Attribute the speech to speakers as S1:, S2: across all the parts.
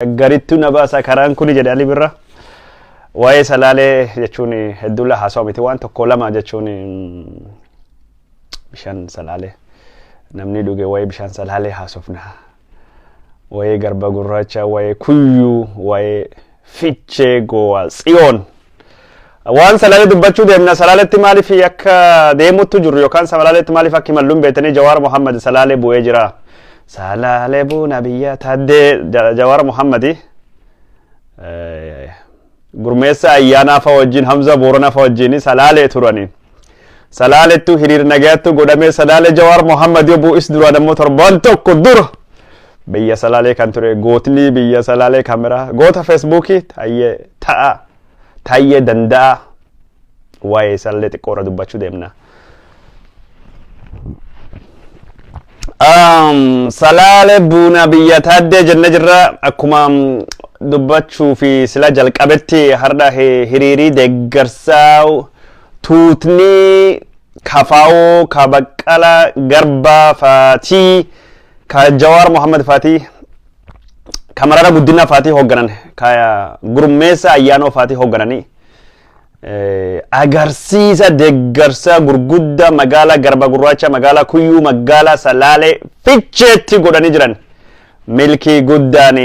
S1: Garittuu na baasa karaan kuni jedhe Ali Birra. Waa'ee Salaalee jechuun hedduu haasawa miti, waan tokko lama jechuun bishaan Salaalee namni dhuge, waa'ee bishaan Salaalee haasofna. Waa'ee Garba Gurraacha, waa'ee Kuyyuu, waa'ee Fichee Goowaa Tsiyoon. Waan Salaalee dubbachuu deemna. Salaaletti maaliif akka deemuttu jirru yookaan Salaaletti maaliif akka imalluun beektanii? Jawaar Mohammad Salaalee bu'ee jira. Salaalee buuna biyya taaddee Jawaar Mohammadi Gurmeessa Ayyaanaa fa wajjin, Hamza Booranaa fa wajjin Salaalee turani. Salaalettu hiriir nagaattu godhamee. Salaalee Jawaar Mohammad yoo bu'is duraan ammoo torban tokko dura biyya Salaalee kan ture gootni biyya Salaalee kaameraa goota Feesbuukii Taayyee ta'a Taayyee Danda'a, waa'ee Salaalee xiqqoo irra dubbachuu deemna. Salaale buuna biyya taaddee jenne jirra. Akkuma dubbachuu fi sila jalqabetti, har'a hiriirii deeggarsaa tuutni Kafaawoo ka Baqqala Garbaa faatii, ka Jawaar Mohammad faatii, ka Marara Guddinaa faatii hoogganan, ka Gurmeessa Ayyaanoo faatii hooggananii agarsiisa deeggarsa gurguddaa magaalaa Garba Gurraacha, magaalaa Kuyyuu, magaalaa Salaalee Ficheetti godhanii jiran. Milkii guddaan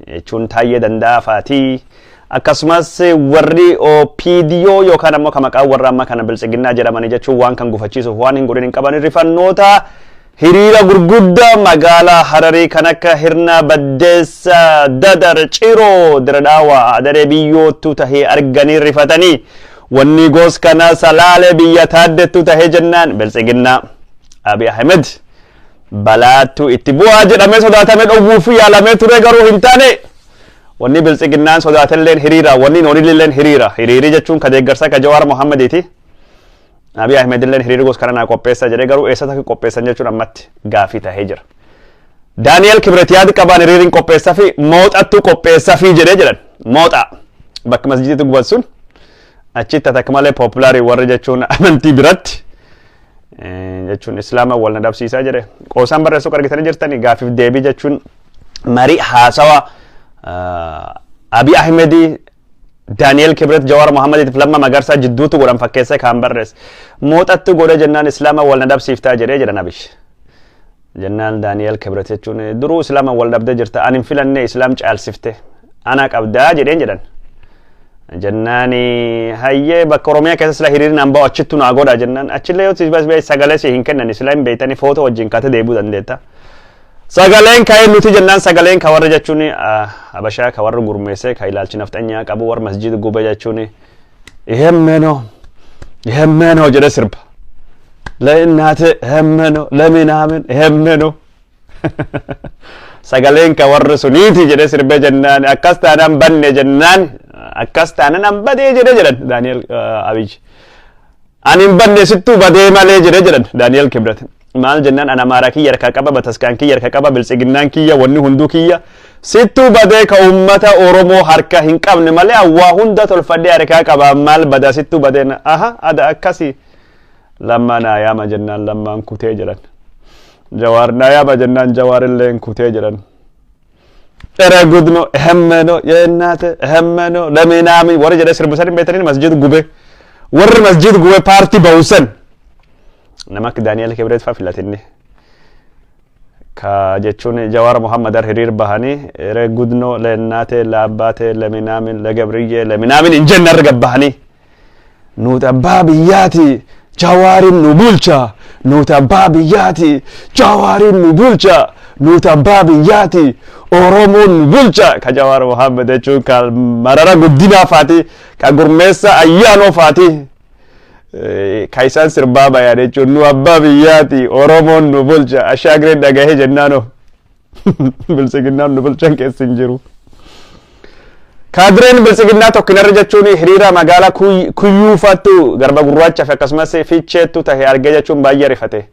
S1: jechuun Taayyee Danda'aa faatii, akkasumas warri OPDO yookaan ammoo ka maqaan warra amma kana Biltsiginnaa jedhamanii jechuun waan kan gufachiisuuf waan hin godhin hin qaban. Rifannoota hiriira gurguddaa magaalaa Hararii kan akka Hirnaa, Baddeessa, Dadar, Ciroo, Diradhaawaa, Adaree Biyyoottu tahee arganii rifatanii, wanni gos kana Salaalee biyya taaddettu tahee jennaan Biltsiginnaa Abiy Ahmed balaattu itti bu'aa jedhamee sodaatame dhowwuuf yaalamee ture, garuu hin taane. Wanni Biltsiginnaan sodaatelleen hiriira, wanni noonilleen hiriira. Hiriirii jechuun ka deeggarsa ka Jawaar Mohammediiti. Abiy Ahmed illeen hiriira gos kana naa qopheessa jedhee, garuu eessatti akka qopheessan jechuun ammatti gaafii tahee jira. Daani'el Kibret yaadi qabaan hiriiriin qopheessaa fi Mooxattu qopheessaa fi jedhee jedhan. Mooxaa bakka masjiditti gubat sun achitti akka malee popular warri jechuun amantii biratti jechuun Islaama wal na dhabsiisaa jedhe. Qoosaan barreessuu argitanii jirtanii, gaafiif deebii jechuun marii haasawa Abiy Ahmedii, Daani'el Kibret, Jawaar Mohammediif Lamma Magarsaa jidduutu godhan fakkeessee kaan barreesse. Mooxattu godhe jennaan Islaama wal na dhabsiiftaa jedhee jedhan Abiy. Jennaan Daani'el Kibret jechuun duruu Islaama wal dhabdee jirta, ani hin filanne, Islaam caalsifte ana qabdaa jedheen jedhan. Jennaan hayyee, bakka Oromiyaa keessa sila hiriirri naan ba'u achittu naa godha jennaan, achillee yoo si sagalee si hin kennan, sila hin beektanii footoo wajjin kaatee deebi'uu dandeetta. Sagaleen ka'ee nuti jennaan, sagaleen ka warra jechuun Habashaa, ka warra gurmeessee, ka ilaalchi nafxanyaa qabu, warra masjiida gube jechuun ihemmeno ihemmeno jedhe sirba. La'innaate ihemmeno leminaamin ihemmeno. Sagaleen ka warra suniiti jedhe sirbe jennaan, akkas taanaan banne jennaan, akkas taanaan an badee jedhe jedhan Daani'el Abiy. Ani hin banne, sittuu badee malee jedhe jedhan Daani'el Kibret. Maal jennaan, an Amaaraa kiyya harkaa qaba, bataskaan kiyya harka qaba, Biltsiginnaan kiyya, wanni hunduu kiyya. Sittuu badee ka uummata Oromoo harka hin qabne malee awwaa hunda tolfadhee harkaa qaba, maal badaa, sittuu badeen. Aha, ada akkasii. Lammaa naa yaama jennaan Lammaan kutee jedhan. Jawaar naa yaama jennaan Jawaar illeen kutee jedhan. Ere gudno ehemmeno yennaate ehemmeno leminaami warri jedhee sirbisan hin beektanii masjid gube. Warri masjid gube paartii ba'usan. Nama akka Daani'el Kibret fa'aa filatinni. Ka jechuun Jawaar Mohammad har hiriir bahanii ere gudno lennaate laabbaate leminaamin legabriyyee leminaamin hin jenne har'a gabbahanii. Nuti abbaa biyyaati, Jawaarin nu bulcha. Nuti abbaa biyyaati, Jawaarin nu bulcha. Nuti abbaa biyyaati, Oromoon nu bulcha. Ka Jawaar Mohammad jechuun ka Marara Guddinaa faati, ka Gurmeessa Ayyaanoo faati. Ka isaan sirbaa bayan jechuun nu abbaa biyyaati, Oromoon nu bulcha. Ashaagireen dhagahee jennaanoo Biltsiginnaan nu bulchan keessa hin jiru. Kaadireen Biltsiginnaa tokkinarra jechuun hiriira magaalaa Kuyyuufattu, Garba Gurraacha fi akkasumas Fiicheettu tahe argee jechuun baay'ee rifate.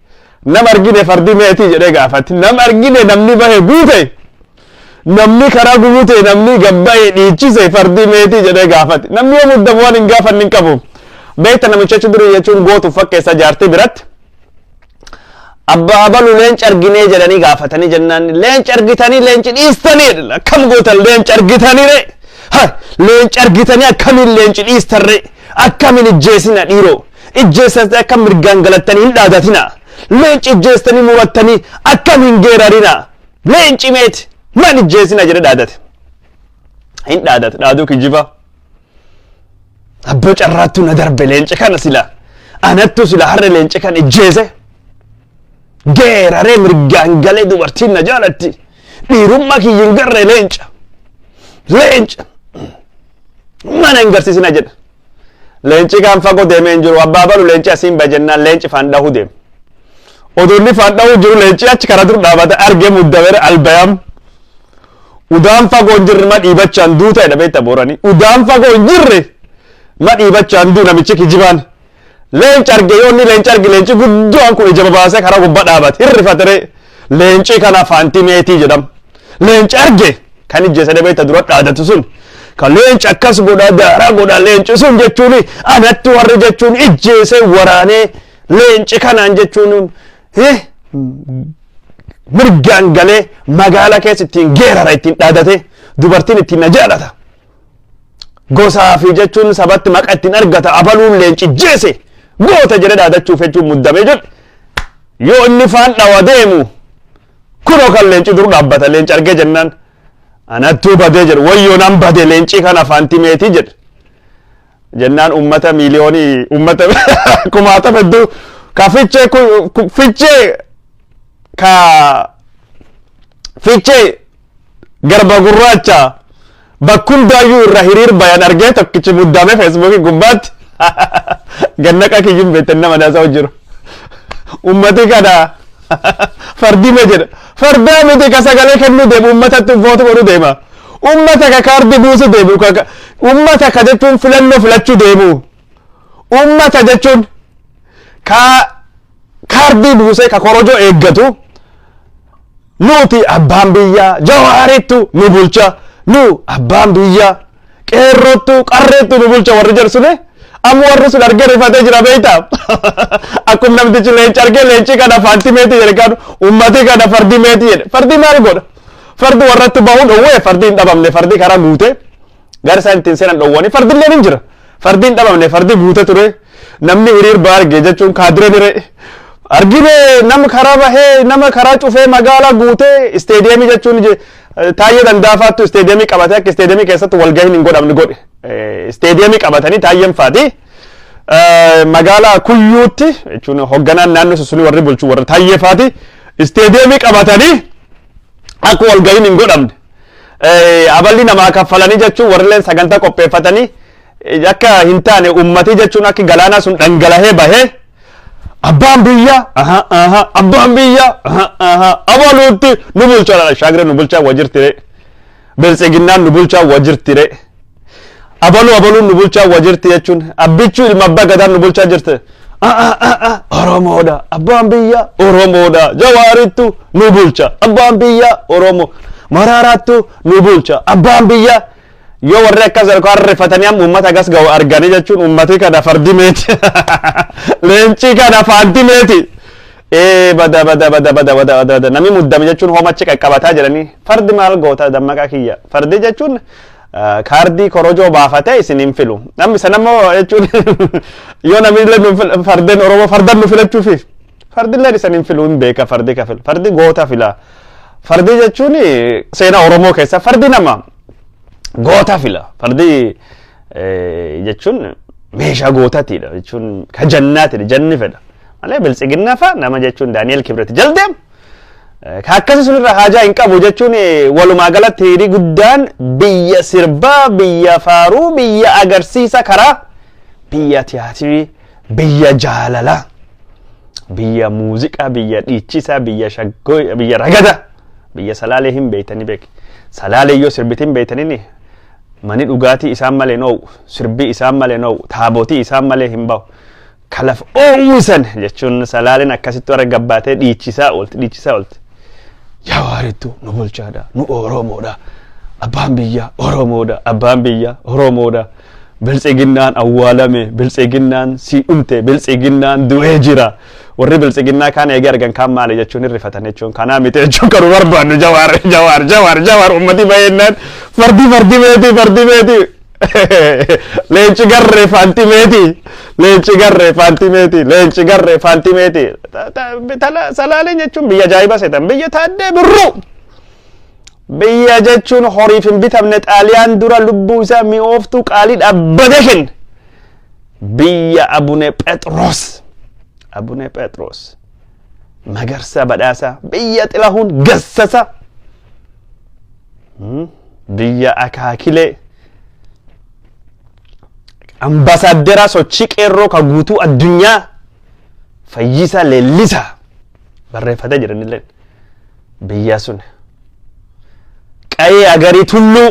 S1: Nam argine fardi meetii jedhee gaafate. Nam argine namni bahe guute. Namni karaa guute, namni gabbaa'e dhiichise, fardi meetii jedhee gaafate. Namni yoo muddamu waan hin gaafanne hin qabu. Beekta, namicha durii jechuun gootu fakkeessa jaartii biratti. Abbaa abalu leenca arginee jedhanii gaafatanii jennaan, leenca argitanii leenci dhiistanii jedhan. Akkam gootan leenca argitanii ree? Ha, leenca argitanii akkamiin leenci dhiistan ree? Akkamiin ijjeesina dhiiroo? Ijjeessanii akkam mirgaan galattanii hin dhaadatina? Leenci ijjeessanii murattanii akkamiin geerarina? Leenci meeti man ijjeesina jedhe dhaadate. Hin dhaadate, dhaaduu kijiba. Abboo carraattuu na darbe, leenci kana sila anattu sila har'a leenci kana ijjeese geeraree mirgaan galee dubartiin na jaalatti, dhiirummaa kiyya hin garree, leenca leenca mana hin garsiisina jedha. Leenci kaan fagoo deemee hin jiru. Abbaa balu leenci asiin ba jennaan leenci faan dhahuu deema. Odoonni faan dhahuu jiru, leenci achi karaa dur dhaabata argee muddamere albayam. Udaan fagoo hin jirre ma dhiibachaan duuta jedha beekta Booranii. Udaan fagoo hin jirre ma dhiibachaan duu namichi kijibaan. Leenca arge, yoo inni leenca arge, leenci guddaan kun ija babaasee karaa gubbaa dhaabate hirrifatere. Leenci kana faantii meetii jedhama. Leenci arge kan ijjeesanii beekta dura dhaadatu sun. Kan leenci akkas godha, daaraa godha, leenci sun jechuun anatti warri jechuun ijjeesee waraanee leenci kanaan jechuun mirgaan galee magaalaa keessa ittiin geerara, ittiin dhaadate dubartiin ittiin na jaalata. Gosaa fi jechuun sabatti maqa ittiin argata, abaluun leenci jeese goota jedhe dhaadachuuf jechuun muddamee jedhe. Yoo inni faan dhawa deemu, kunoo kan leenci dur dhaabbata. Leenci argee jennaan, anattuu badee jedhu, wayyoo nan bade, leenci kana faantimeetii jedhe. Jennaan ummata miiliyoonii, ummata kumaatama hedduu ka Fichee, Fichee, ka Fichee Garba Gurraacha bakkundaayyuu irra hiriir bayan argee tokkichi muddamee Feesbuukii gubbaatti gannaqa kiyyuun beektan nama naasaa jiru. Ummati kana fardii mee jedha. Fardaa miti, ka sagalee kennuu deemu ummatatti vote godhuu deema. Ummata ka kaardii buusu deemu, ummata ka jechuun filannoo filachuu deemu. Ummata jechuun ka kaardii buusee ka korojoo eeggatu, nuti abbaan biyyaa Jawaarittu nu bulcha, nu abbaan biyyaa qeerrottu qarreettu nu bulcha warri jedhu suni, amma warri sun argee rifatee jira beektaa. Akkuma namtichi leenca argee leenci kana faanti meetii jedhe, kan ummati kana fardi meetii jedhe. Fardi maal godha? Fardi warratti bahuun dhowwee, fardi hin dhabamne, fardi karaa guute gara isaan ittiin seenan dhowwanii, fardilleen hin jira, fardi hin dhabamne, fardi guute ture. Namni hiriir ba'aa arge jechuun kaadireen hiree argine, nama karaa bahee nama karaa cufee magaalaa guutee isteediyeemii jechuun Taayyee Dandaafaattu isteediyeemii qabatee akka isteediyeemii keessatti walgahiin hin godhamne godhe. Isteediyeemii qabatanii Taayyeen faati. Magaalaa Kuyyuutti jechuun hoogganaan naannoo sunii warri bulchu warri Taayyee faati isteediyeemii qabatanii akka walgahiin hin godhamne. Aballi namaa kaffalanii jechuun warri sagantaa qopheeffatanii akka hin taane, ummati jechuun akka galaanaa sun dhangalahee bahee abbaan biyya aha aha, abbaan biyya aha aha, abaluutti nu bulchaa, shaagiree nu bulchaa wajirtire, Biltsiginnaan nu bulchaa wajirtire, abaluu abaluun nu bulchaa wajirti jechuun abbichuu ilma abbaa gadaan nu bulchaa jirte. Oromoodha, abbaan biyya Oromoodha, Jawaarittu nu bulcha, abbaan biyya Oromoo, Maraaraattu nu bulcha, abbaan biyya. Yoo warri akkas jedhu harrifatanii amma uummata agas ga'u arganii jechuun uummati kana fardi meeti, leenci kana faanti meeti. Ee, bada bada bada bada bada bada bada, namni muddame jechuun hoomachi qaqqabataa jedhanii. Fardi maal goota Dammaqaa kiyya? Fardi jechuun kaardii korojoo baafatee isin hin filu. Namni sana immoo jechuun yoo namni illee fardeen Oromoo fardan nu filachuufiif fardillee isin hin filu, hin beeka. Fardi ka filu, fardi goota fila. Fardi jechuun seenaa Oromoo keessa fardi nama goota fila. Fardi jechuun meeshaa gootatiidha, jechuun ka jannaatidha, janni fedha malee Biltsiginnaa fa'a nama jechuun Daani'el Kibret jaldeem ka akkasii sunirra haajaa hin qabu. Jechuun walumaa galatti hiriirri guddaan biyya sirbaa, biyya faaruu, biyya agarsiisa karaa, biyya tiyaatirii, biyya jaalalaa, biyya muuziqaa, biyya dhiichisaa, biyya shaggoo, biyya ragada, biyya Salaalee hin beeytanii beek. Salaalee yoo sirbitiin beeytanii, mani dhugaatii isaan malee noo'u, sirbii isaan malee noo'u, taabotii isaan malee hin bahu. Kalaf oowwisan jechuun Salaaleen akkasitti warra gabbaatee dhiichisaa oolti, dhiichisaa oolti. Jawaarittu nu bulchaadha, nu Oromoodha, abbaan biyya Oromoodha, abbaan biyya Oromoodha. Biltsiginnaan awwaalame, Biltsiginnaan si dhumte, Biltsiginnaan du'ee jira. Warri Biltsiginnaa kaan eegee argan kaan maali jechuun hirrifatan jechuun kanaa miti jechuun kan barbaannu. Jawaar, Jawaar, Jawaar, Jawaar. Ummati baay'inaan fardi, fardi meeti, fardi meeti, leenci garree faanti meeti, leenci garree faanti meeti, leenci garree faanti meeti. Salaaleen jechuun biyya ajaa'iba seetan, biyya Taaddee Birruu, biyya jechuun horiif hin bitamne, Xaaliyaan dura lubbuu isaa mi'ooftuu qaalii dhaabbate kenne, biyya Abune Phexros, Abune Phexros Magarsaa Badhaasaa, biyya Xilahuun Gassasa, biyya akaakilee ambaasaadderaa sochii qeerroo ka guutuu addunyaa Fayyisaa Leellisaa barreeffatee jiranillee biyya sun. Qayee Agarii Tulluu,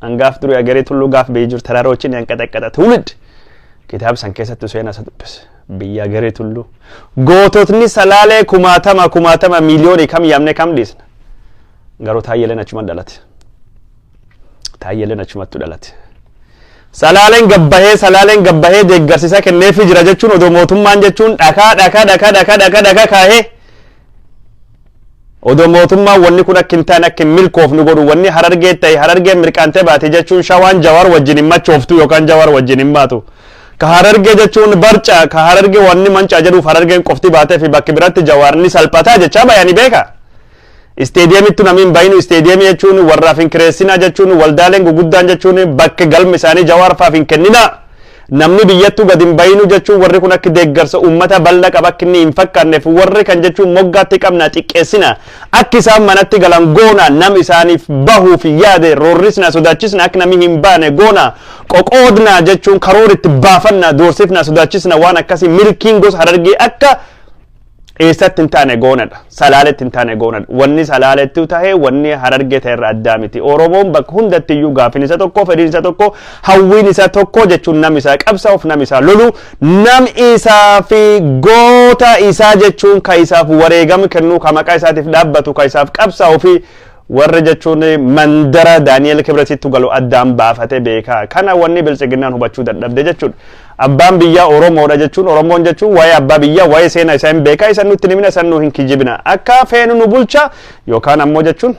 S1: hangaaf durii Agarii Tulluu gaaf biyyi jiru ተራሮችን ያንቀጠቀጠ ትውልድ kitaaba san keessatti seenaa isa dubbise. Biyya Agarii Tulluu, goototni Salaalee kumaatama kumaatama, miiliyoonii kam yaamne kam dhiisna. Garuu Taayyeleen achuma dhalate, Taayyeleen achumattu dhalate. Salaaleen gabbahee, Salaaleen gabbahee deeggarsiisa kenneefii jira jechuun odoo mootummaan jechuun dhakaa dhakaa dhakaa dhakaa dhakaa dhakaa kaahee, odoo mootummaan wanni kun akka hin taane, akka hin milkoofnu godhu, wanni Harargee ta'e Harargeen mirqaantee baate jechuun Shawaan Jawaar wajjin hin machooftu yookaan Jawaar wajjin hin baatu. Ka Harargee jechuun barca, ka Harargee wanni mancaa jedhuuf Harargeen qofti baatee fi bakki biratti Jawaar ni salphataa jechaa bayanii beeka. Isteediyeemittu namni hin bayinu, isteediyeemii jechuun warraaf hin kireessinaa jechuun, waldaaleen guguddaan jechuun bakka galmi isaanii Jawaar faaf hin kenninaa. Namni biyyattuu gad hin bayinu jechuun warri kun akka deeggarsa uummata bal'aa qaba akka inni hin fakkaanneef warri kan jechuun moggaatti qabna, xiqqeessina, akka isaan manatti galan goona, nam isaaniif bahuuf yaade roorrisna, sodaachisna, akka namni hin baane goona, qoqoodna jechuun karoora itti baafanna, doorsifna, sodaachisna. Waan akkasii milkiin gosa Harargee akka eessatti hin taane goonadha. Salaaletti hin taane goonadha. Wanni Salaaletti tahee wanni Harargee ta'e irra addaa miti. Oromoon bakka hundatti iyyuu gaafin isa tokko, fedhiin isa tokko, hawwiin isa tokko jechuun nam isaa qabsaa'uuf, nam isaa lolu, nam isaa fi goota isaa jechuun ka isaaf wareegama kennuu, ka maqaa isaatiif dhaabbatu, ka isaaf qabsaa'uu fi warri jechuun mandara Daani'el Kibratitti galu addaan baafate beekaa. Kana wanni Biltsiginnaan hubachuu dadhabde jechuudha. Abbaan biyyaa Oromoodha jechuun, Oromoon jechuun waa'ee abbaa biyyaa, waa'ee seenaa isaa hin beekaa. Isan nutti himina, isan nu hin kijibina. Akka feenu nu bulcha yookaan ammoo jechuun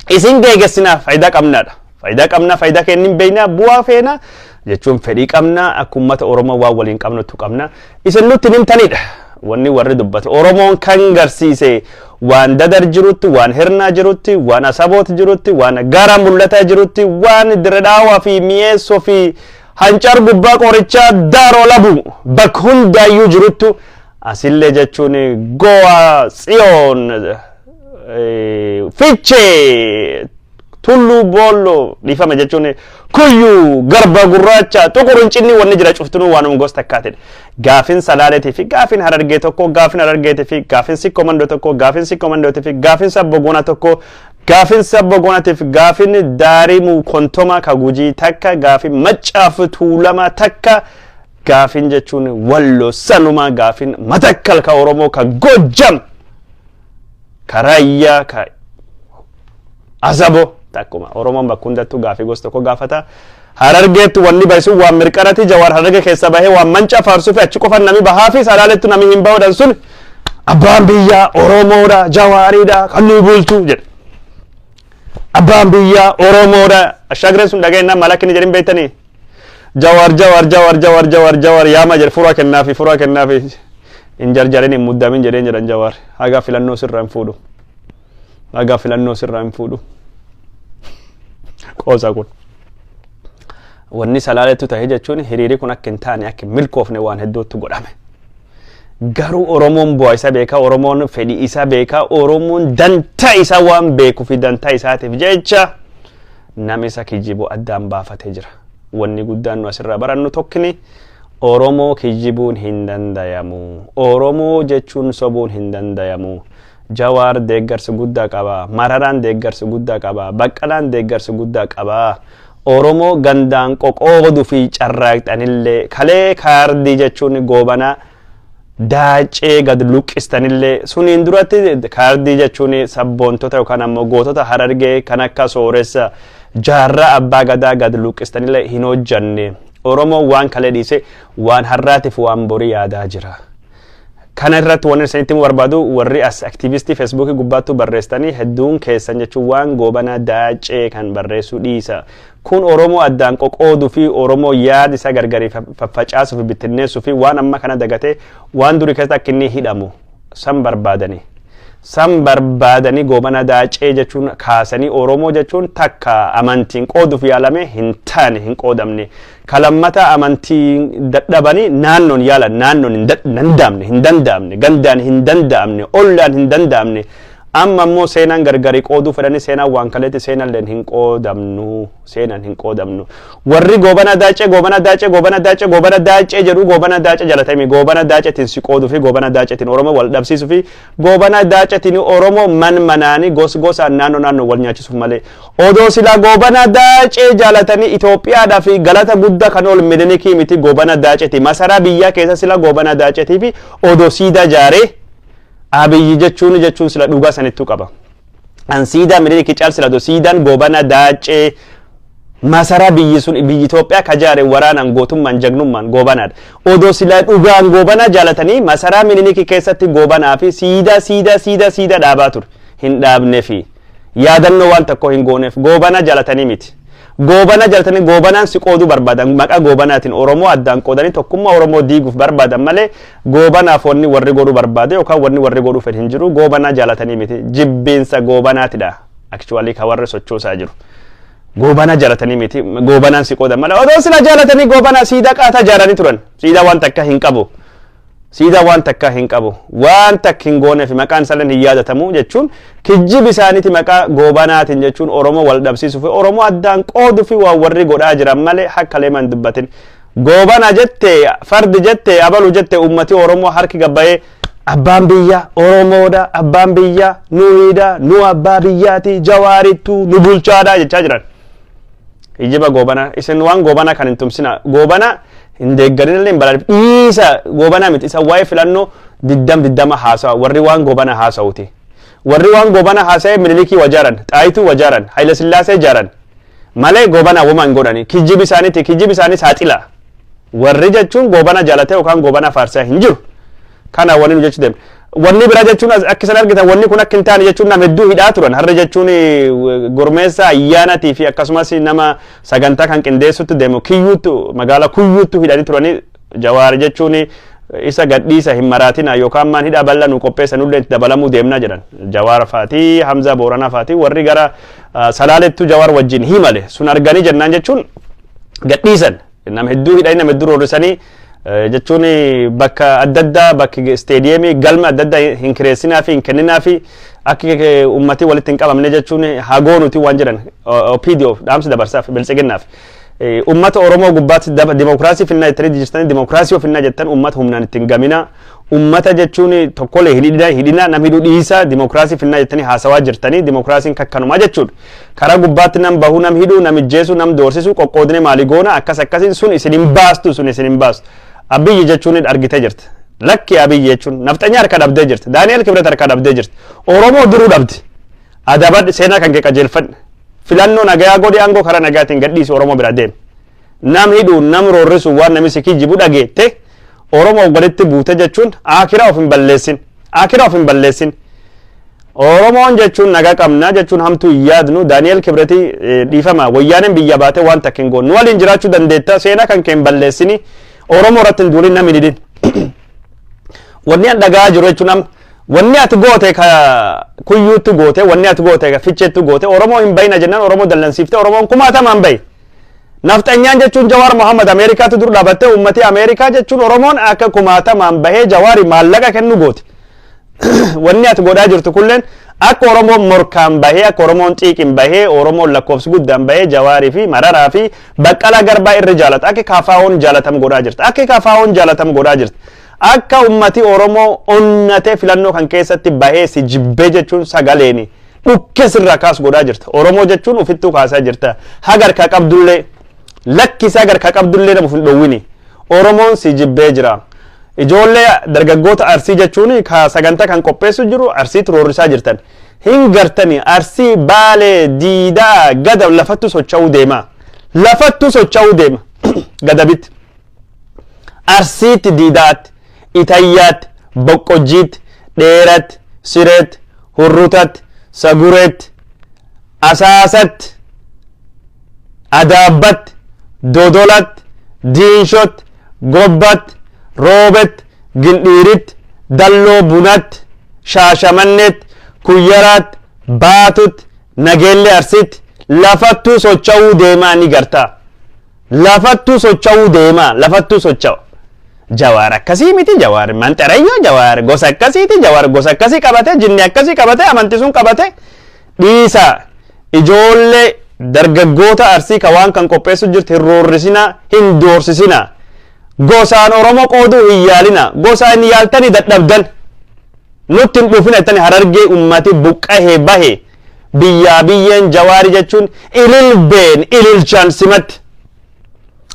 S1: isin geeggessinaa, faayidaa qabnaadha. Faayidaa qabnaa, faayidaa kennin beeknaa, bu'aa feena jechuun fedhii qabnaa, akka uummata Oromoo waan waliin qabnutu qabna. Isin nutti himtanidha. Wanni warri dubbatu Oromoon kan garsiise waan Dadar jirutti, waan Hirnaa jirutti, waan Asaboot jirutti, waan gara Mul'ataa jirutti, waan Diredhaawaa fi Mi'eessoo fi Hancar gubbaa qorichaa Daaroo Labu bakka hundaayyuu jiruttu, asillee jechuun Goa Tsiyoon, Fichee, Tulluu Boolloo, dhiifama jechuun Kuyyuu, Garba Gurraacha, Xuqur Hincinni, wanni jira cuftunuu waanuma gosa takkaatidha. Gaafin Salaaleetii fi gaafin Harargee tokko, gaafin Harargeetii fi gaafin Sikkoo Mandoo tokko, gaafin Sikkoo Mandootii fi gaafin Sabbo Goonaa tokko, gaafin Sabbo Goonatii fi gaafin Daarimuu Kontomaa ka Gujii takka, gaafin Maccaaf Tuulamaa takka, gaafin jechuun Walloo sanumaa, gaafin Matakkal ka Oromoo, ka Gojjam, ka Raayyaa, ka Asabo takkuma. Oromoon bakka hundattuu gaafii gosa tokko gaafata. Harargeetti wanni bahisu waan mirqarati. Jawaar Hararge keessa bahee waan manca faarsuu fi achi qofan nami bahaa fi Salaaletti nami hin bahuudhaan sun abbaan biyyaa Oromoodha, Jawaariidha kan nu bulchu jedhe. Abbaan biyyaa Oromoodha. Ashaagireen sun dhageenyaan maal akka inni jedhin beektanii? Jawaar, Jawaar, Jawaar, Jawaar, Jawaar, Jawaar yaama jedhe, furaa kennaafi, furaa kennaafi, hin jarjarin, hin muddamin jedheen jedhan. Jawaar haga filannoo sirraa hin fuudhu. Haga filannoo sirraa hin fuudhu. Qoosa kun. Wanni Salaaleettu ta'e jechuun hiriiri kun akka hin taane, akka hin milkoofne waan hedduutti godhame. Garuu Oromoon bu'aa isa beekaa, Oromoon fedhii isa beekaa, Oromoon dantaa isaa waan beekuu fi dantaa isaatiif jecha nama isa kijibu addaan baafatee jira. Wanni guddaan nu asirraa barannu tokkini, Oromoo kijibuun hin dandayamu. Oromoo jechuun sobuun hin dandayamu. Jawaar deeggarsa guddaa qaba. Mararaan deeggarsa guddaa qaba. Baqqalaan deeggarsa guddaa qaba. Oromoo gandaan qoqooduu fi carraaqxanillee, kalee kaardii jechuun Goobanaa Daacee gad luqqistanillee, suniin duratti kaardii jechuun sabboontota yookaan ammoo gootota Harargee kan akka Sooressa Jaarraa Abbaa Gadaa gad luqqistanillee hin hojjanne. Oromoon waan kalee dhiise waan har'aatiif waan borii yaadaa jira. Kana irratti wanni isinitti himuu barbaadu, warri as aktiivistii Feesbuukii gubbaattuu barreessitanii hedduun keessan jechuun, waan Goobanaa Daacee kan barreessuu dhiisa. Kun Oromoo addaan qoqooduu fi Oromoo yaada isaa gargarii faffacaasuu fi bittinneessuu fi waan amma kana dagatee waan durii keessatti akka inni hidhamu san barbaadanii. San barbaadanii Goobana Daacee jechuun kaasanii Oromoo jechuun takka amantiin qooduuf yaalame hin taane, hin qoodamne. Kalammata amantii dadhabanii naannoon yaalan, naannoon hin danda'amne, hin danda'amne, gandaan hin danda'amne, ollaan hin danda'amne. Amma immoo seenaan gargarii qooduu fedhanii, seenaan waan kaleetti, seenalleen hin qoodamnu, seenaan hin qoodamnu. Warri Goobana Daacee, Goobana Daacee, Goobana Daacee, Goobana Daacee jedhu, Goobana Daacee jalatami, Goobana Daaceetiin si qooduu fi Goobana Daaceetiin Oromoo wal dhabsiisuu fi Goobana Daaceetiin Oromoo man manaanii gos gosaan naannoo naannoo wal nyaachisuuf malee. Odoo silaa Goobana Daacee jaalatanii, Itoophiyaadhaa fi galata guddaa kan ol Minilikii miti Goobana Daaceeti. Masaraa biyyaa keessa sila Goobana Daaceetii fi odoo siidaa jaaree Abiyyi jechuun sila dhugaa sanittuu qaba. An siidaa Minilikii caal sila odoo siidaan Goobana Daacee masaraa biyyi sun, biyyi Itoophiyaa ka jaare waraanaan, gootummaan, jagnummaan Goobanaadha. Odoo sila dhugaan Goobanaa jaalatanii, masaraa Minilikii keessatti Goobanaa fi siidaa siidaa siidaa siidaa dhaabaa ture. Hin dhaabne fi yaadannoo waan tokko hin gooneef, Goobanaa jaalatanii miti. Goobana jaalatanii Goobanaan si qooduu barbaadan, maqaa Goobanaatiin Oromoo addaan qoodanii tokkummaa Oromoo diiguuf barbaadan malee, Goobanaaf wanni warri godhuu barbaade yookaan wanni warri godhuu fedhe hin jiru. Goobanaa jaalatanii miti, jibbiinsa Goobanaatidha. Actually ka warri sochoosaa jiru. Goobanaa jaalatanii miti, Goobanaan si qoodan malee. Odoo sila jaalatanii, Goobanaa siidaa qaataa jaaranii turan. Siidaa waan takka hin qabu. Siidaa waan takka hin qabu. Waan takka hin gooneef maqaan isaallee hin yaadatamu jechuun kijjib isaaniiti. Maqaa Goobanaatiin jechuun Oromoo wal dhabsiisuu fi Oromoo addaan qooduu fi waan warri godhaa jiran malee akka leeman dubbatin. Goobana jette, fardi jette, abalu jette, ummati Oromoo harki gabbayee abbaan biyya Oromoodha, abbaan biyya nuyiidha, nu abbaa biyyaati, Jawaarittu nu bulchaadha jechaa jiran. Hijiba Goobana, isin waan Goobana kan hin tumsina, Goobana hin deeggarin illee hin balaalif dhiisa. Goobana miti, isa waa'ee filannoo 2020 haasawa warri waan Goobana haasa'uti. Warri waan Goobana haasa'e Minilikii wajaaran, Xaayituu wajaaran, Haayila Sillaasee jaaran malee Goobana wama hin godhani. Kijjibi isaaniiti, kijjibi isaanii saaxila. Warri jechuun Goobana jaalatee yookaan Goobana faarsaa hin jiru. Kana wanni nu jechuu deemna. Wanni biraa jechuun akka isin argitan, wanni kun akka hin taane jechuun nama hedduu hidhaa turan. Har'a jechuun gurmeessa ayyaanatii fi akkasumas nama sagantaa kan qindeessutti deemu Kiyyuuttu, magaalaa Kuyyuuttu hidhanii turanii. Jawaar jechuun isa gadhiisa, hin maraatina yookaan maan hidhaa bal'aa nu qopheessa, nullee itti dabalamuu deemna jedhan. Jawaar faatii, Hamzaa Booranaa faatii, warri gara Salaalettu Jawaar wajjin himale sun arganii jennaan jechuun gadhiisan. Nama hedduu hidhanii, nama hedduu roorrisanii jechuun bakka adda addaa, bakki isteediyeemii, galma adda addaa hin kireessinaa fi hin kenninaa fi akka uummatii walitti hin qabamne jechuun hagoo nuti waan jedhan OPDO dhaamsi dabarsaaf Biltsiginnaaf. Uummata Oromoo gubbaatti dimokiraasii finnaa jettanii jirtanii, dimokiraasii of finnaa jettan, uummata humnaan ittiin gamina. Uummata jechuun tokkolee hidhina hidhina, nam hidhuu dhiisa. Dimokiraasii finnaa jettanii haasawaa jirtanii, dimokiraasiin kakkanumaa jechuudha. Karaa gubbaatti nam bahuu, nam hidhuu, nam ijjeesuu, nam doorsisuu, qoqqoodne maali goona akkas akkasiin sun isin hin baastu, sun isin hin baastu. Abiyyi jechuun argitee jirti. Lakki, Abiyyi jechuun nafxanya harka dhabdee jirti. Daani'el Kibret harka dhabdee jirti. Oromoo duruu dhabdi. Adabadhi, seenaa kan kee qajeelfadhi. Filannoo nagayaa godhi, aangoo karaa nagaatiin gadhiisi, Oromoo bira deemi. Nam hidhuu, nam roorrisu, waan namni si kijibu dhageette Oromoo walitti buute jechuun akiraa of hin balleessin. Akiraa of hin balleessin. Oromoon jechuun nagaa qabna jechuun hamtuu hin yaadnu. Daani'el Kibretii dhiifama, wayyaaneen biyya baate waan takka hin goonu. Nu waliin jiraachuu dandeetta, seenaa kan kee hin balleessini. Oromoo irratti hin duulin, namni hidhin. Wanni an dhagaa jiru jechuun amma wanni ati goote ka Kuyyuutti goote, wanni ati goote ka Ficheetti goote, Oromoo hin bayina jennaan Oromoo dallansiifte, Oromoon kumaatamaan bayi. Nafxanyaan jechuun Jawaar Mohammad Ameerikaatti dur dhaabattee, uummati Ameerikaa jechuun Oromoon akka kumaatamaan bahee Jawaari maallaqa kennu goote. Wanni ati godhaa jirtu kulleen akka Oromoon morkaan bahee, akka Oromoon xiiqin bahee, Oromoon lakkoofsi guddaan bahee Jawaarii fi Mararaa fi Baqqalaa Garbaa irra jaalata. Akka KFO'n jaalatam godhaa jirta. Akka KFO'n jaalatam godhaa jirta. Akka ummati Oromoo onnatee filannoo kan keessatti bahee si jibbee jechuun sagaleeni dhukkee sirraa kaas godhaa jirta. Oromoo jechuun ofittuu kaasaa jirta. Haga harkaa qabdullee, lakkisaa harkaa qabdullee nama of hin dhowwini. Oromoon si jibbee jira. Ijoollee dargaggoota Arsii jechuun ka sagantaa kan qopheessu jiru Arsiitti roorrisaa jirtan. Hin gartani, Arsii, Baalee, Diidaa, Gada lafattu socho'uu deema. Lafattu socho'uu deema. Gadabitti, Arsiitti Diidaatti, Itayyaatti, Boqqojjiitti, Dheeratti, Sireetti, Hurrutatti, Sagureetti, Asaasatti, Adaabbatti, Dodolatti, Diinshotti, Gobbatti, Roobetti, Gindhiiritti, Dalloo Bunatti, Shaashamanneetti, Kuyyaraatti, Baatutti, Nageellee Arsiitti lafattuu socho'uu deemaa ni gartaa. Lafattuu socho'uu deemaa, lafattuu socho'a. Jawaar akkasii miti. Jawaar manxarayyoo, Jawaar gosa akkasiiti, Jawaar gosa akkasii qabate, jinni akkasii qabate, amantii sun qabate dhiisa. Ijoollee dargaggoota Arsii ka waan kan qopheessu jirti hin roorrisinaa, hin doorsisinaa. Gosaan Oromoo qooduu hin yaalina. Gosaan yaaltanii dadhabdan. Nutti hin dhufina jettanii Harargee ummati buqqahee bahe biyyaa biyyeen Jawaari jechuun ililbeen ililchaan simatti.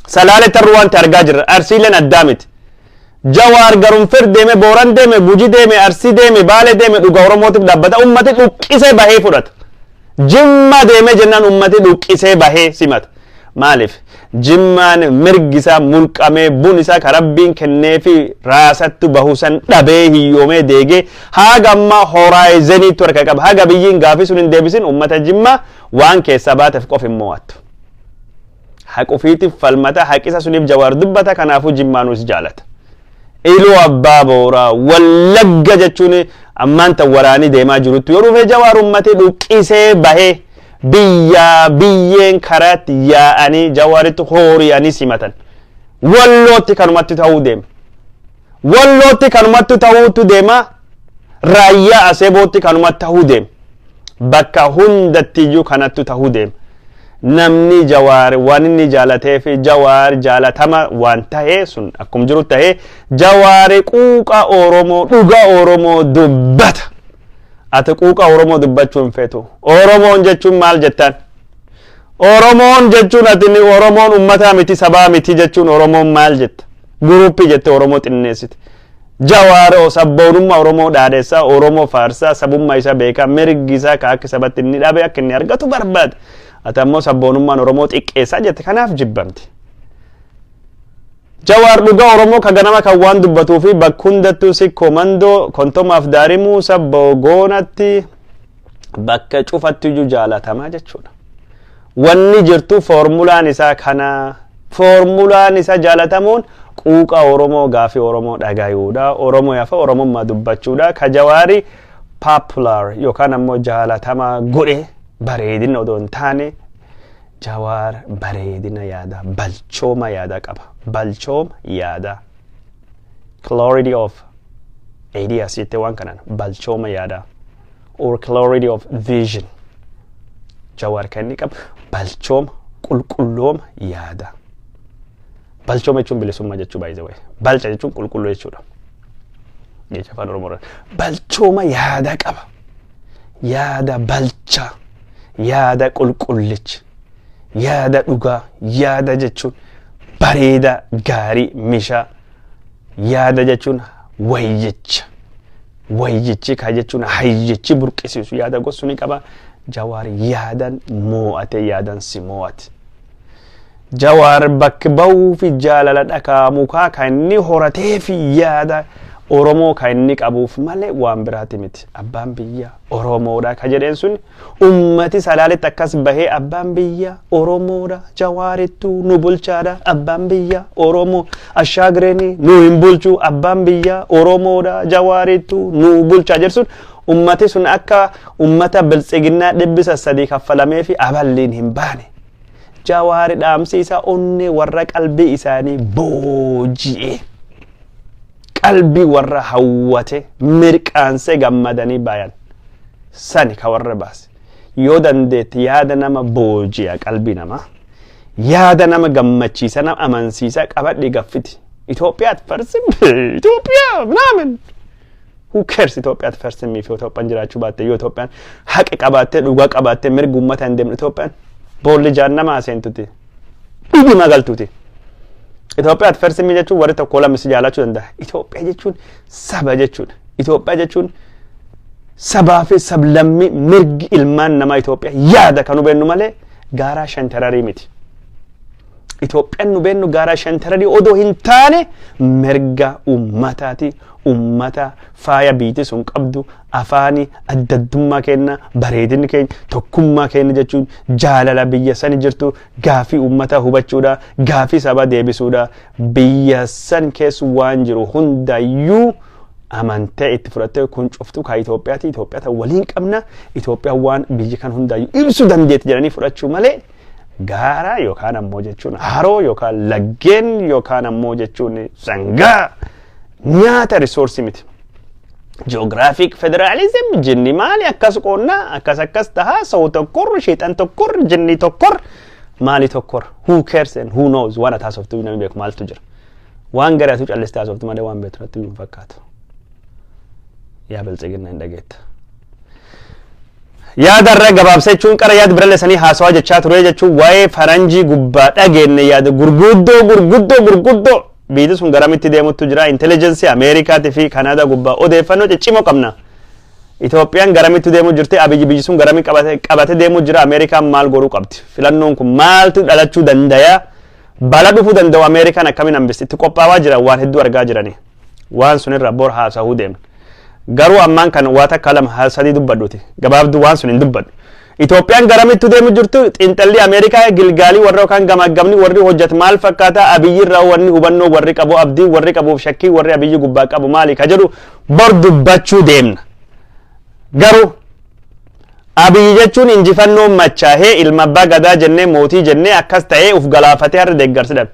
S1: Salaale tarruu wanti argaa jirra. Arsiileen addaa miti. Jawaar garumfir deeme, Booran deeme, Guji deeme, Arsii deeme, Baale deeme, dhuga Oromootiif dhaabbata. Ummati dhuqqisee bahee fudhata. Jimma deeme jennaan ummati dhuqqisee bahee simata. Maaliif? Jimmaan mirgi isaa mulqamee, bun isaa ka Rabbiin kenneefi raasattu bahu san dhabee, hiyyoomee deegee haga ammaa horaayizeniitu harka qaba. Haga biyyiin gaafii sun hin deebisin ummata Jimmaa waan keessaa baateef qof hin mo'attu. Haqufiitiif falmata, haqisa suniif Jawaar dubbata, kanaafuu Jimmaanuus jaalata. Iluu Abbaa Booraa, Wallagga jechuun ammaan tan waraanii deemaa jirutti yoo dhufe Jawaar ummati dhuqqisee bahee biyyaa biyyeen karaatti yaa'anii Jawaaritti hooriyanii simatan. Wallootti kanumatti ta'uu deema. Wallootti kanumatti ta'uutu deema. Raayyaa Aseebootti kanumatti ta'uu deema. Bakka hundattiyyuu kanattu ta'uu deema. Namni Jawaar waan inni jaalatee fi Jawaar jaalatama waan ta'ee sun akkum jiru ta'ee, Jawaar quuqa Oromoo, dhuga Oromoo dubbata. Ati quuqa Oromoo dubbachuu hin feetu. Oromoon jechuun maal jettaan? Oromoon jechuun ati Oromoon ummataa miti, sabaa miti jechuun Oromoon maal jetta? Guruppii jette Oromoo xinneessite. Jawaar sabboonummaa Oromoo dhaadessaa, Oromoo faarsaa, sabummaa isaa beekaa, mirgi isaa ka akka sabatti inni dhabe akka inni argatu barbaada. Ati ammoo sabboonummaan Oromoo xiqqeessaa jette, kanaaf jibbamte. Jawaar dhugaa Oromoo ka ganama kan waan dubbatuu fi bakka hundattuu Sikkoo Mandoo, Kontomaaf Daarimuu, Sabboo Goonatti bakka cufatti iyyuu jaalatamaa jechuudha. Wanni jirtu foormulaan isaa kana. Foormulaan isaa jaalatamuun quuqa Oromoo, gaafii Oromoo dhagayuudha. Oromoo yafa Oromummaa dubbachuudha. Ka Jawaari popular yookaan ammoo jaalatamaa godhe bareedina odoo hin taane, Jawaar bareedina yaada, balchooma yaada qaba. Balchooma yaada. Clarity of ideas jettee waan kanaan balchooma yaada. Or clarity of vision. Jawaar kan inni qabu balchooma, qulqullooma yaada. Balchooma jechuun bilisummaa jechuu, by the way. Balcha jechuun qulqulluu jechuudha. Jecha Afaan Oromoo irraa. Balchooma yaada qaba. Yaada balchaa. Yaada qulqullicha. Yaada dhugaa. Yaada jechuun bareeda, gaarii, mishaa. Yaada jechuun wayyicha. Wayyichi ka jechuun hayyichi burqisiisu yaada gosu ni qaba. Jawaar yaadan moo'ate, yaadan si moo'ate. Jawaar bakki bahuu fi jaalala dhakaa mukaa kan inni horatee fi yaada Oromoo kan inni qabuuf malee waan biraati miti. Abbaan biyya Oromoodha ka jedheen sun ummati Salaaletti akkas bahee abbaan biyya Oromoodha, Jawaarittuu nu bulchaadha, abbaan biyya Oromoo, Ashaagireenii nu hin bulchu, abbaan biyya Oromoodha, Jawaarittuu nu bulchaa jedhu sun ummati sun akka ummata Biltsiginnaa 300 kaffalamee fi aballiin hin baane. Jawaari dhaamsi isaa onnee warra qalbii isaanii booji'e. Qalbii warra hawwate mirqaansee gammadanii bayan. Sani ka warra baase. Yoo dandeetti yaada nama booji'a, qalbii namaa. Yaada nama gammachiisa, nama amansiisa qabadhi gaffiti. Itoophiyaatti farsi Itoophiyaa ምናምን. Who cares Itoophiyaatti farsimii fi Itoophiyaan jiraachuu baatte? Yoo Itoophiyaan haqa qabaattee, dhugaa qabaattee, mirga uummata hin deemne, Itoophiyaan boolli jaannamaa seentuti. Dhibi magaltuti. Itoophiyaatti farsimii jechuun warri tokko lama si jaalachuu danda'a. Itoophiyaa jechuun saba jechuudha. Itoophiyaa jechuun sabaa fi sablammii, mirgi ilmaan namaa Itoophiyaa yaada kan hubennu malee gaaraa shantararii miti. Itoophiyaan nu beennu gaara shantaranii odoo hin taane mirga uummataati. Uummata faaya biitti sun qabdu, afaani addaddummaa kenna, bareedinni keenya, tokkummaa keenya jechuun jaalala biyya sani jirtu, gaafii uummataa hubachuudha, gaafii sabaa deebisuudha. Biyya san keessa waan jiru hundayyuu amantee itti fudhattee, kun cuftu kaa Itoophiyaati, Itoophiyaa ta'u waliin qabna, Itoophiyaan waan biyyi kan hundayyuu ibsuu dandeetti jedhanii fudhachuu malee, gaara yookaan ammoo jechuun haroo yookaan laggeen yookaan ammoo jechuun sangaa nyaata resource miti. Geographic federalism jinni maali, akkas qoonnaa, akkas akkas tahaa, sawu tokkor, sheexan tokkor, jinni tokkor, maali tokkor, who cares and who knows? Waan ati haasoftu namni beeku maaltu jira? Waan gariatu callistee haasoftu malee waan beektu natti hin fakkaatu. Yaa Biltsiginnaa, hin dhageetta. Yaada irra gabaabsa jechuun qara yaada birallee sanii haasawaa jechaa ture jechuun waa'ee faranjii gubbaa dhageenye, yaada gurguddoo gurguddoo gurguddoo, biyyi sun garamitti deemuttu jira. Intelligence Ameerikaatii fi Kanaadaa gubbaa odeeffannoo ciccimoo qabna. Itoophiyaan garamitti deemuu jirti? Abiyyi biyyi sun garamii qabate deemuu jira? Ameerikaan maal godhuu qabdi? Filannoon kun maaltu dhalachuu danda'a? Bala dhufuu danda'u Ameerikaan akkamiin hambisti? Itti qophaawaa jira, waan hedduu argaa jirani. Waan sunirra bor haasa'uu deemna. Garuu ammaan kan waa takka, lama, sadii dubbadhuti. Gabaabduu waan sun hin dubbadhu. Itoophiyaan garamittu deemu jirtu, xiinxalli Ameerikaa gilgaalii warra yookaan gamaggamni warri hojjetu maal fakkaata, Abiyyi irraa wanni hubannoo warri qabu, abdii warri qabuuf shakkii warri Abiyyi gubbaa qabu maali ka jedhu bor dubbachuu deemna. Garuu Abiyyi jechuun injifannoo machaahee, ilma abbaa gadaa jennee, mootii jennee, akkas ta'ee uf galaafatee har'a deeggarsi dhabe.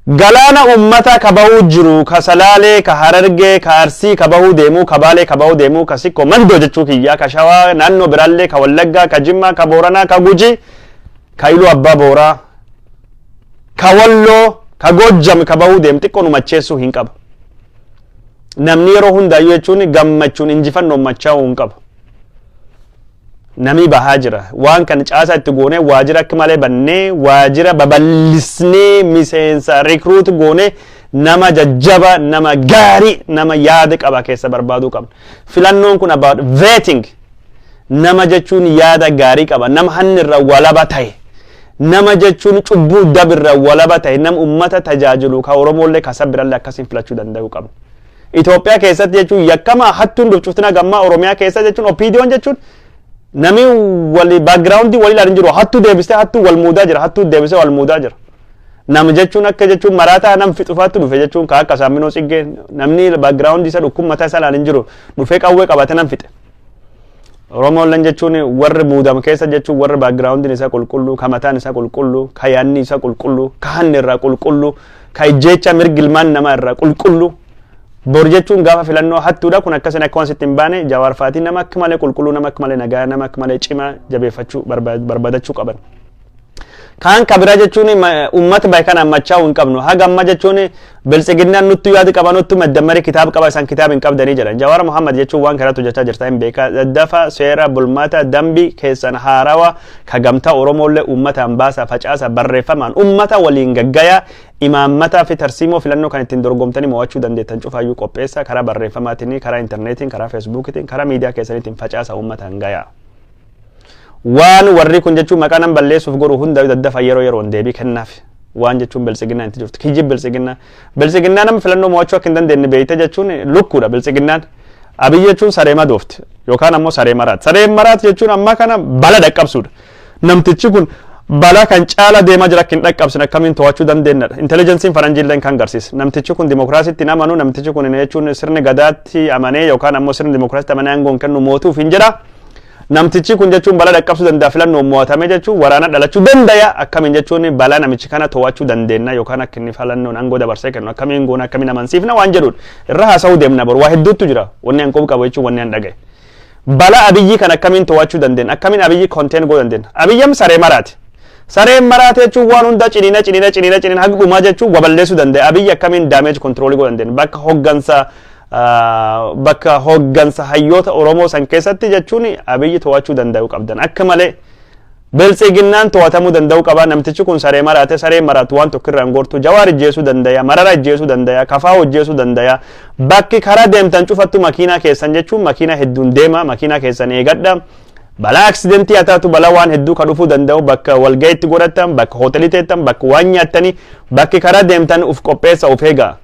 S1: Galaana ummata ka bahuu jiru, ka Salaalee, ka Harargee, ka Arsii ka bahuu deemuu, ka Baalee ka bahuu deemuu, ka Sikkoo Mandoo jechuu kiyyaa, ka Shawaa naannoo biraallee, ka Wallaggaa, ka Jimmaa, ka Booranaa, ka Gujii, ka Iluu Abbaa Booraa, ka Walloo, ka Goojjam ka bahuu deemu xiqqoo nu macheessuu hin qabu. Namni yeroo hundaayyuu jechuun gammachuun injifannoon machaa'uu hin qabu. Namni bahaa jira. Waan kan caasaa itti goonee, waajjira akka malee bannee, waajjira babal'isnee, miseensa recruit goonee, nama jajjaba, nama gaarii, nama yaada qaba keessa barbaaduu qabna. Filannoon kun about vetting. Nama jechuun yaada gaarii qaba. Nama hanni irra walaba ta'e. Nama jechuun cubbuu dabirra walaba ta'e. Nama ummata tajaajilu, ka Oromoollee ka sabbirallee akkasiin filachuu danda'uu qabna. Itoophiyaa keessatti jechuun yakkama hattuun dhufcuftina gammaa Oromiyaa keessa jechuun OPDOn jechuun namni wali background walii ilaalin jiru, hattuu deebisee hattuu wal muudaa jira, hattuu deebisee wal muudaa jira. Nama jechuun akka jechuun maraataa nam fixufaatti dhufe jechuun ka akka Saamminoo Tsiggee, namni background isa dhukkub mataa isaa ilaalin jiru dhufee qawwee qabate nam fixe. Oromoon jechuun warri muudama keessa jechuun warri backgroundiin isaa qulqulluu, ka mataan isaa qulqulluu, ka yaadni isaa qulqulluu, ka hanni irraa qulqulluu, ka ijjeecha mirgi ilmaan namaa irraa qulqulluu. Bor jechuun gaafa filannoo hattuudha kun akkasin akka waan sitti hin baane, Jawaar Faatii nama akka malee qulqulluu, nama akka malee nagaa, nama akka malee cimaa jabeeffachuu barbaadachuu qaban. Kaan kabira jechuun uummata bahe kana machaa'uu hin qabnu. Haga amma jechuun Biltsiginnaan nutti yaada qaba, nutti maddammarii kitaaba qaba, isaan kitaaba hin qabdanii jedhan. Jawaar Muhammad jechuun waan kanatti hojjechaa jirta hin beeka. Daddafa seera bulmaata dambii keessan haarawa ka gamtaa Oromoollee uummataan baasa, facaasa, barreeffamaan uummata waliin gaggaya, imaammataa fi tarsiimoo filannoo kan ittiin dorgomtanii mo'achuu dandeettan cufaayyuu qopheessa, karaa barreeffamaatiin, karaa intarneetiin, karaa feesbuukiitiin, karaa miidiyaa keessaniitiin facaasa, uummataan gaya. Waan warri kun jechuun maqaa nan balleessuuf godhu hunda daddafa yeroo yeroon deebii kennaaf. Waan jechuun Biltsiginnaa itti jirtu kijib, Biltsiginnaa, Biltsiginnaa nama filannoo mo'achuu akka hin dandeenye beeyte jechuun lukkuudha Biltsiginnaan. Abiyyi jechuun saree madoofti yookaan ammoo saree maraati. Saree maraati jechuun amma kana bala dhaqqabsuudha. Namtichi kun balaa kan caala deemaa jira akka hin dhaqqabsine akkamiin to'achuu dandeenyadha. Intelligenceiin faranjiilleen kan garsiisa. Namtichi kun dimokiraasiitti hin amanu, namtichi kun jechuun sirni gadaatti amanee yookaan ammoo sirni dimokiraasiitti amanee aangoon kennu mootuuf hin jedha. Namtichi kun jechuun balaa dhaqqabsuu danda'a, filannoo mo'atame jechuun waraana dhalachuu danda'a, akkamiin jechuun balaa namichi kana to'achuu dandeenya yookaan akka inni filannoon aangoo dabarsee kennu akkamiin goona, akkamiin amansiifna waan jedhudha. Irra haasa'uu deemna boru, waa hedduutu jira, wanni an qabu jechuun wanni an dhagaye. Balaa Abiyyi kan akkamiin to'achuu dandeenya, akkamiin Abiyyi contain godhuu dandeenya? Abiyyam saree maraati. Sareen maraate jechuun waan hunda ciniina ciniina ciniina ciniina haga dhumaa jechuun waballeessuu danda'a. Abiyyi akkamiin damage control godhuu dandeenya? Bakka hoggansa hayyoota Oromoo san keessatti jechuun Abiyyi to'achuu danda'uu qabdan. Akka malee Biltsiginnaan to'atamuu danda'uu qaba. Namtichi kun saree maraate, saree maraatu waan tokko irraa hin gortu. Jawaar ijjeesuu danda'a, Marara ijjeesuu danda'a, Kafaa hojjeesuu danda'a. Bakki karaa deemtan cufattu makiinaa keessan jechuun makiinaa hedduun deema, makiinaa keessan eegadha. Balaa aksidentii haa taatu, balaa waan hedduu ka dhufuu danda'u, bakka walga'iitti godhatan, bakka hoteelii teettan, bakka waan nyaattanii, bakki karaa deemtan uf qopheessa, of eegaa.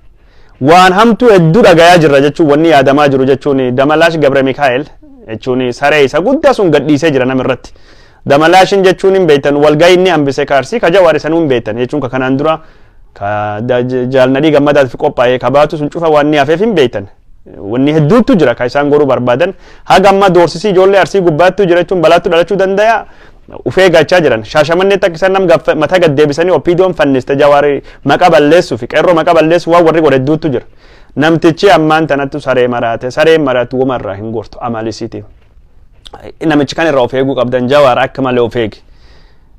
S1: Waan hamtuu hedduu dhagayaa jirra jechuun wanni yaadamaa jiru jechuun Damalaash Gabre Mikaa'el jechuun saree isa guddaa sun gadhiisee jira namirratti. Damalaashin jechuun hin beektan, walga'ii inni hambise kaarsii ka Jawaar isanuu hin beektan jechuun ka kanaan dura ka Jaalnadhii Gammadaatiif qophaa'ee ka baatu sun cufa waan inni hafeef hin beektan. Wanni hedduutu jira ka isaan godhuu barbaadan. Haga amma doorsisii ijoollee Arsii gubbaattu jira jechuun balaattu dhalachuu danda'a. Uf eeggachaa jiran. Shaashamanneetti akka isaan nam mataa gad deebisanii OPDOn fanniste, Jawaar maqa balleessuu fi qeerroo maqa balleessu waan warri godhe hedduutu jira. Namtichi ammaan tanattu saree maraate, sareen maraatu wama irraa hin gortu amalisiiti. Namichi kan irraa of eeguu qabdan, Jawaar akka malee of eegi.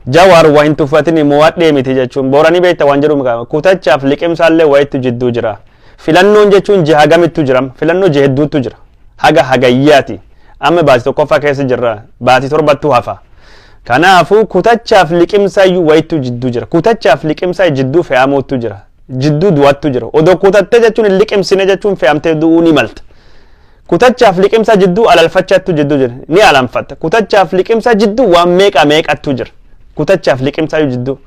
S1: Jawaar waa hin tuffatini, mo'adhee miti jechuun booranii beekta waan jedhu kutachaaf liqimsaallee wayitu jidduu jira. Filannoon jechuun jiha gamittu jira? Filannoo jiha hedduutu jira. Haga hagayyaati. Amma baatii tokkoffaa keessa jirra. Baatii torbattu hafa. Kanaafuu kutachaaf liqimsaayyuu wayitu jidduu jira. Kutachaaf liqimsaa jidduu fe'amuutu jira. Jidduu du'attu jira. Odoo kutattee jechuun hin liqimsine jechuun fe'amtee du'uu ni malta. Kutachaaf liqimsaa jidduu alalfachaattu jidduu jira. Ni alanfatta. Kutachaaf liqimsaa jidduu waan meeqa meeqattu jira. Kutachaaf liqimsaa jidduu.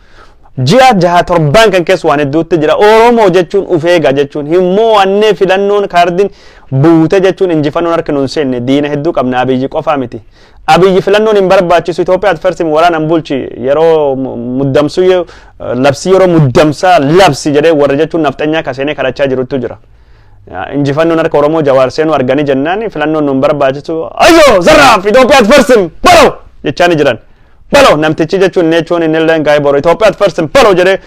S1: Ji'a jaha torbaan kan keessa waan hedduutti jira. Oromoo jechuun uf eega jechuun hin mo'annee, filannoon kaardiin buute jechuun injifannoon harka nuun seenne, diina hedduu qabna, Abiyyi qofaa miti. Abiyyi filannoon hin barbaachisu, Itoophiyaa first waraanaan bulchi, yeroo muddamsuu labsii, yeroo muddamsaa labsi jedhee warra jechuun nafxanyaa kaseenee kadhachaa jirutu jira. Injifannoon harka Oromoo Jawaar seenuu arganii jennaan filannoon nuun barbaachisu, ayyoo zarraaf Itoophiyaat first baloo jechaa ni jiran. Baloo namtichi jechuun neechuun inni illee gaa'ee boru Itoophiyaat first baloo jedhee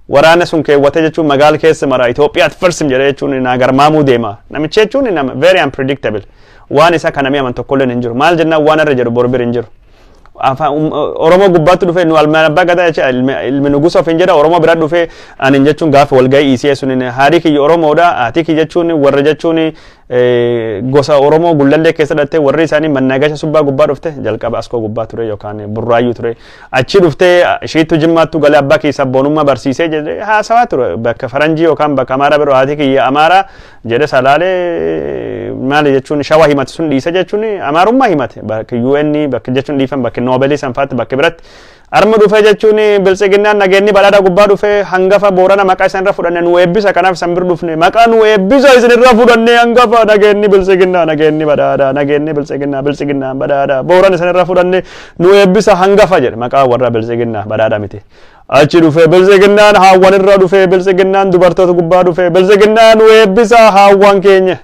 S1: waraana sun keewwate jechuun magaala keessa mara Itoophiyaat first jedhee jechuun naa garmaamuu deema. Namichi jechuun nama very unpredictable. Waan isa kana mi'aman tokkollee hin jiru. Maal jennaan waan irra jedhu boru bir hin jiru. Oromoo gubbaatti dhufee nu almaan abbaa gadaa jecha ilmi nugusa ofiin jedha. Oromoo bira dhufee anin jechuun gaafa walgahii ECA sun haadhi kiyya Oromoodha, haati kiyya jechuun warra jechuun gosa Oromoo Gullallee keessa dhattee, warri isaanii Mannaagasha Subbaa gubbaa dhufte, jalqaba Askoo gubbaa ture yookaan Burraayyuu ture, achi dhuftee ishiittu Jimmaattu galee abbaa kiyya sabboonummaa barsiisee jedhee haasawaa ture. Bakka faranjii yookaan bakka Amaaraa biroo haati kiyya Amaaraa jedhe, Salaalee maali jechuun Shawaa himate sun dhiise jechuun Amaarummaa himate bakka UN, bakka jechuun dhiifan bakka Noobeelii sanfaatti bakka biratti. Arma dhufe jechuun Biltsiginnaan nageenyi badhaadha gubbaa dhufe, hangafa Boorana maqaa isan irra fudhanne nu eebbisa, kanaaf isan bir dhufne, maqaa nu eebbisa isin irra fudhanne, hangafa nageenyi Biltsiginnaa, nageenyi badhaadha, nageenyi Biltsiginnaa, Biltsiginnaan badhaadha, Boorana isan irra fudhanne nu eebbisa hangafa jedhe, maqaa warra Biltsiginnaa badhaadha miti. Achi dhufe Biltsiginnaan haawwan irra dhufe, Biltsiginnaan dubartoota gubbaa dhufe, Biltsiginnaan nu eebbisa haawwan keenya.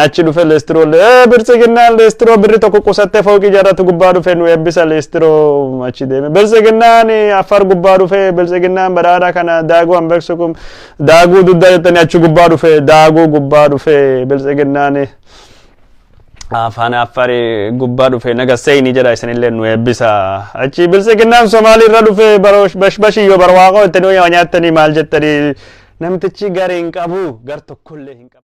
S1: Achi dhufe leestiroo, Biltsiginnaan leestiroo birri tokko qusattee fooqii ijaarratu gubbaa dhufe, nu eebbisa leestiroo. Achi deeme Biltsiginnaan Afar gubbaa dhufe, Biltsiginnaan badhaadha kana daaguu hanbeeksu kun daaguu duddaa jettanii achi gubbaa dhufe, daaguu gubbaa dhufe, Biltsiginnaan afaan Affarii gubbaa dhufe, nagasseeyni jedha, isinillee nu eebbisa. Achi Biltsiginnaan Somaalii irra dhufe, bashbashiyyoo barwaaqoo jettanii nyaattanii maal jettanii, namtichi garee hin qabu, gar tokkollee hin qabu.